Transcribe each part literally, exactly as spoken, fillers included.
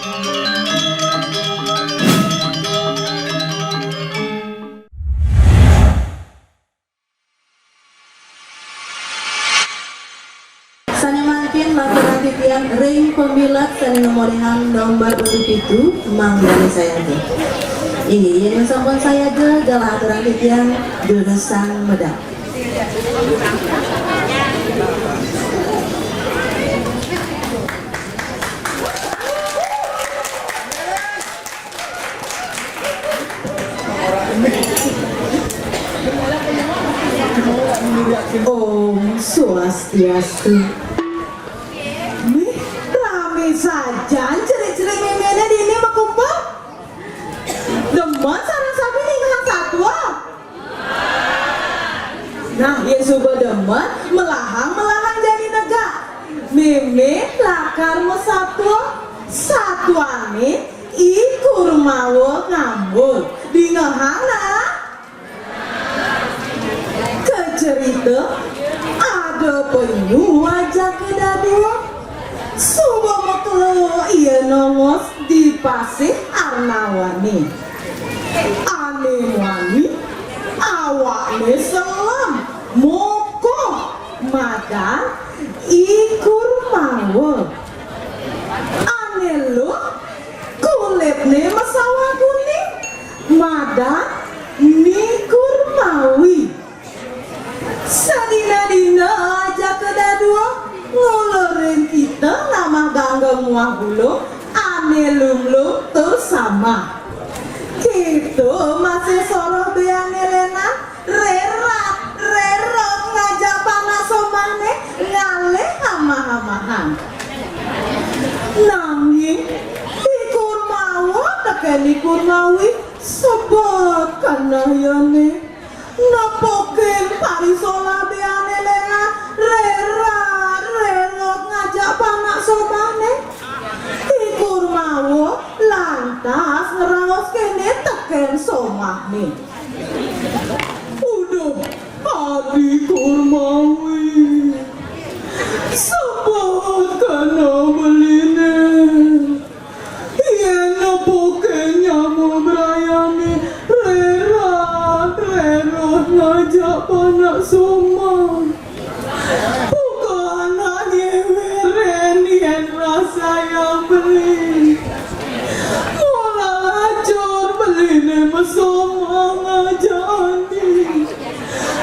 Sané mangkin laturang titiang ring pamilet sané ngamolihang nomor urut pitu, mangdané sayaga. Inggih, yén sampun sayaga, galah aturang titiang durusang medal. Om Swastiastu. Mih, ramé sajan cerik-cerik méméné dini makumpul. Demen sareng sami ningehang satua. Nah, yén suba demen, melahang-melahang jani negak. Mémé lakar masatua, satuané I Kurmawa ngambul. Dingehang, nah? Kacerita, ada penyu ajaka dadua. Suba makelo ia nongos di pasih arnawané. Ané muani, awakné selem, mokoh, madan I Kurmawa. Ané luh, kulitné masawah kuning, madan Ni Kurmawi. Sadina-dina ajaka dadua ngulurin kita ngamah ganggang muah bulung ané lumlum tur samah. Kita masih soroh béané lénan, rérat, rérot ngajak panak somahné ngalih amah-amahan. Nanging I Kurmawa tekén I Kurmawi sebet keneh yané. Nepukin parisolah béané lénan, rérat, rérot ngajak panak somahné. I Kurmawa lantas ngraos kéné tekén somahné. Uduh, Adi Kurmawi. Sebet keneh beliné. Yén nepukin nyama brayané, rérat, rérot ngajak panak somah. Buka anak nyéwérin yén rasayang beli. Mula lacur beliné masomah ngajak Adi.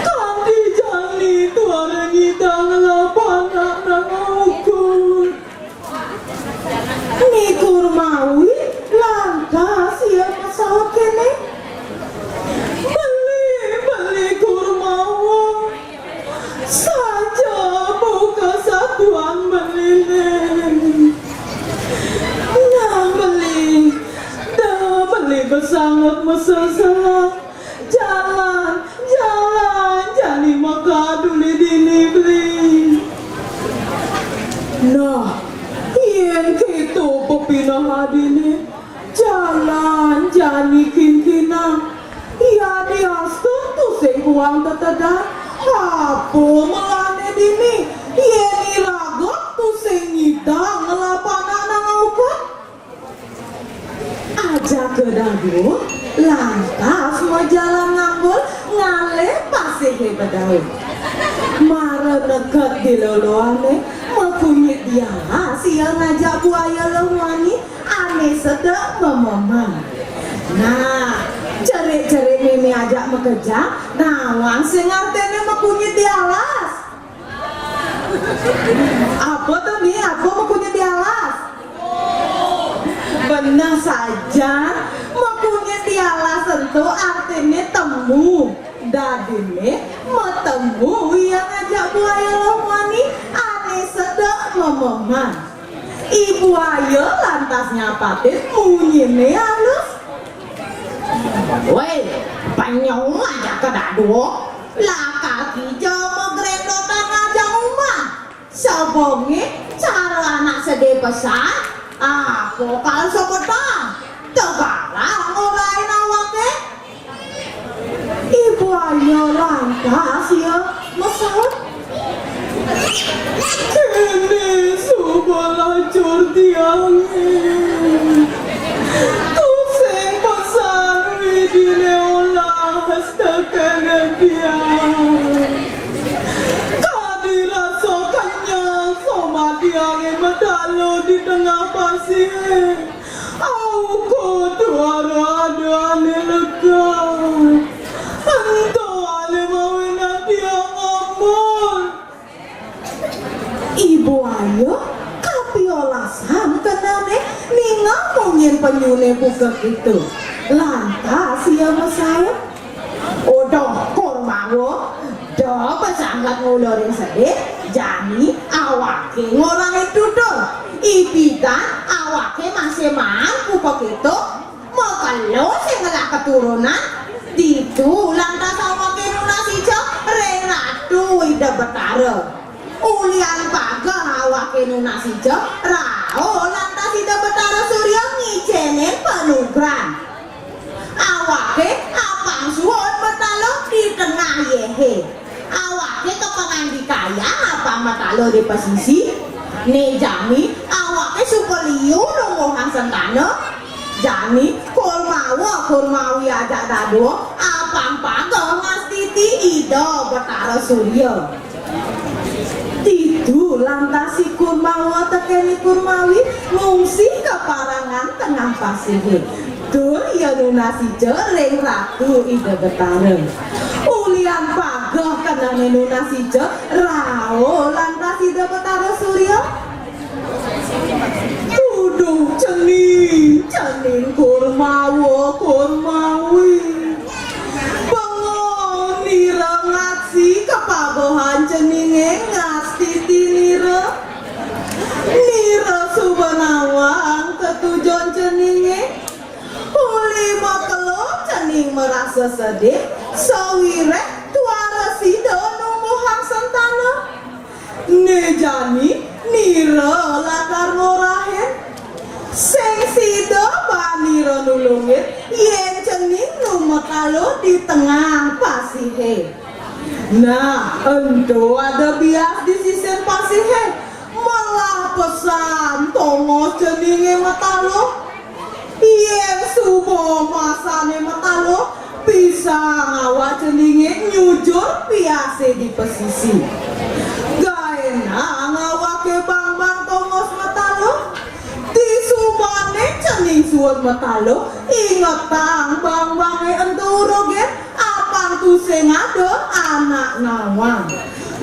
Kanti jani tuara nyidang ngelah panak nang ukud. Ni Kurmawi lantas ia masaut kéné, "Beli, beli Kurmawa, saja buka satuan beliné." Nah, beli, dah beli basanget maseselang. Jalan, jalan, jani makaduli dini beli. Nah, yén kéto pepineh Adiné, jalan jani kinkinang. Yadiastun tusing kuang tetedan. Apa melané dini, yén iraga tusing nyidang ngelah panak nang ukud. Ajaka dadua lantas majalan ngambul ngalih pasihé bedaun. Mara neked di loloané, makunyit di alas ia ngajak buaya luh muani ané sedek mememen. Nah, cerik-cerik mémé ajak makejang, nawang sing artiné makunyit di alas. Apa to, Ni? Apa makunyit di alas? Beneh sajan, makunyit di alas ento artiné temu. Dadiné matemu ia ngajak buaya luh muani ané sedek mememen. I buaya lantas nyapatin munyiné alus. "Wéh, penyu ajaka dadua, lakar kija magrendotan ngajak umah. Sebengé cara anak sedih pesan, apa kal sebetan, tegalang ngurain awaké." I buaya lantas ia masaut, "Kéné suba lacur tiangé." di tengah pasih. Au, kok tuara ada ane lega. Ento ane mawinan tiang ampun. Ibu ayo kapiolasan kenane ninga mungin penyune buka gitu. Lantas ia masaut. Odoh, Kurmawa, da pesanget ngulurin sedih, jani awake ngolahin tutur. Ipidan awake masih maan kupa keto, makelo sing ngelah keturunan. Ditu lantas awake nunas ica ring Ratu Ida Betara. Ulian pageh awake nunas ica, rauh lantas Ida Betara Surya ngicenin panugran. Awake apang suud mataluh di tengah yehe. Awake kapangandikayang apang mataluh di pasisi. Ne jani awake suba liu lungguhang sentana. Jani Kurmawa Kurmawi ajak dadua apang pageh ngastiti Ida Betara Surya. Ditu lantas I Kurmawa tekén I Kurmawi ngungsi ka parangan tengah pasihe. Tur ia nunas ica ring Ratu Ida Betara. Ulian pageh kenehné nunas ica, rauh lantas Ida Betara Surya. Tuduh cening, cening Kurmawa Kurmawi. Bengong nira ngaksi kapagehan ceningé ngastiti nira. Nira suba nawang tetujon ceningé. Uli makelo cening marasa sedih, sawiréh tuara sida numbuhang sentana. Né jani nira lakar ngorahin. Sing sida baan nira nulungin yén cening nu mataluh di tengah pasihé. Nah, ento ada bias di sisin pasihé. Melah pesan tongos ceningé mataluh. Yén suba masané mataluh, pisang awak ceningé nyujur biasé di pasisi. Gaénang awaké bangbang tongos mataluh. Disubané cening suud mataluh, ingetang bangbangé ento urugin, apang tusing ada anak nawang.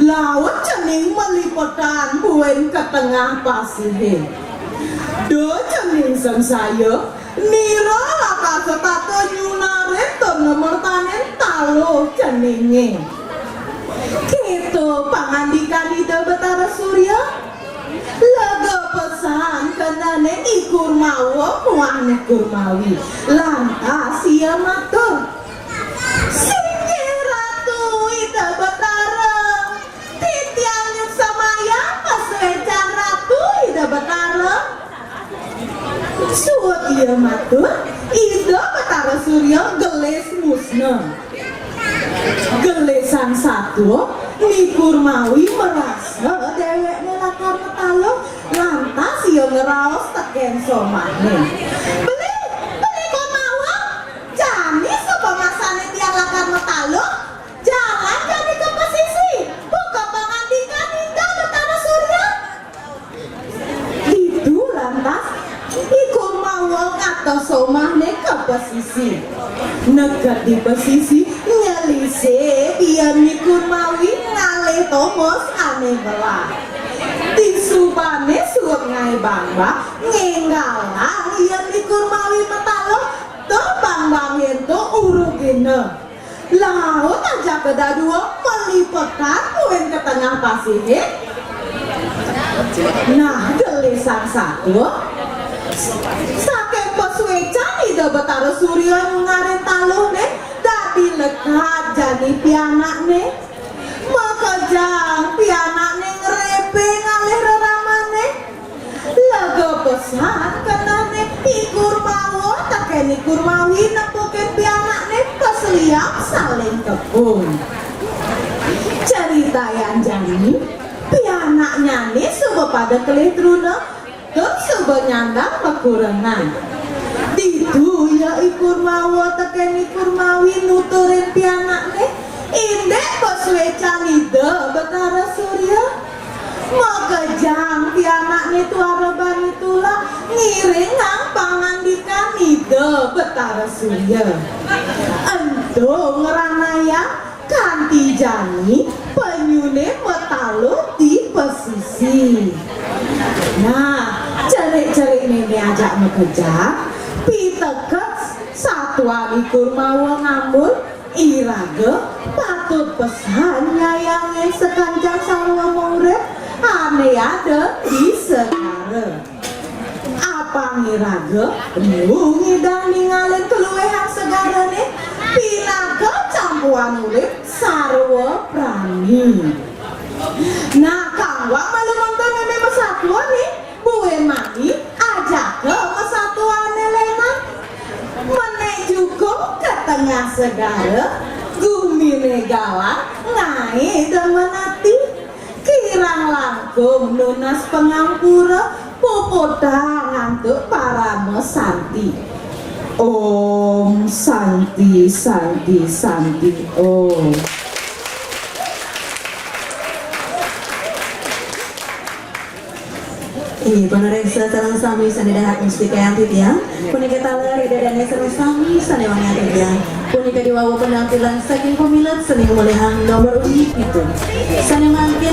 Laut cening malipetan buin ka tengah pasihé. Da cening sangsaya, nira lakar setata nyunarin tur ngemertanin taluh ceningé. Kéto pangandikan Ida Betara Surya. Lega pesan kenehné I Kurmawa muah Ni Kurmawi. Lantas ia matur, "Singgih Ratu Ida Betara, titiang nyuksamayang pasuécan Ratu Ida Betara." Suud ia matur, Ida Betara Surya gelis musna. Gelis sang satua, Ni Kurmawi marasa déwékné lakar mataluh, lantas ia ngraos tekén somahné. "Beli, Beli Kurmawa, jani suba masané tiang lakar mataluh, jalan jani ka pasisi, buka pangandikan Ida Betara Surya." Ditu lantas I Kurmawa ngatos somahné ka pasisi. Neked di pasisi, nyelisih ia Ni Kurmawi ngalih tongos ané melah. Disubané suud ngaé bangbang, ngénggalang ia Ni Kurmawi mataluh, tur bangbangé ento urugina. Laut ajaka dadua malipetan buin ka tengah pasihé. Nah, gelis sang satua. Saking pasuécan Ida Betara Surya nyunarin taluhné, dadi lekad jani pianakné. Makejang pianakné ngrépé ngalih reramané. Lega pesan kenehné I Kurmawa tekén Ni Kurmawi nepukin pianakné pasliap saling kebun. Caritayang jani, pianaknyané suba pada kelih truna, tur suba nyandang makurenan. Ditu ia I Kurmawa tekén Ni Kurmawi nuturin pianakné, indik pasuécan Ida Betara Surya. Makejang pianakné tuara bani Ida Betara Surya. Ento ngranayang kanti jani penyune mataluh di pesisi. Nah, cerik-cerik nene ajak makejang, piteket satuan ikur mawa ngambul, iraga patut pesan nyayangin sakancan sarwa maurip ane ada di segara. Apang iraga enu ngidang ningalin kaluihan segarane, pinaka campuan urip sarwa prani. Nah, kangguang malu mangda nene masatua nih, buin mani ajaka masatuane lenan. Menek jukung ka tengah segara, gumine galang ngae demen ati. Kirang langkung nunas pangampura, puputang antuk parama santi. Om Santi, Santi, Santi, Om. Inggih, panureksa sareng sami sane dahat mustika anti tiang. Punika taler Ida Dane sareng sami sane wangiang titiang. Punika diwawu penampilan saking pamilet sane ngamolihang nomor undi pitu. Sane mangkin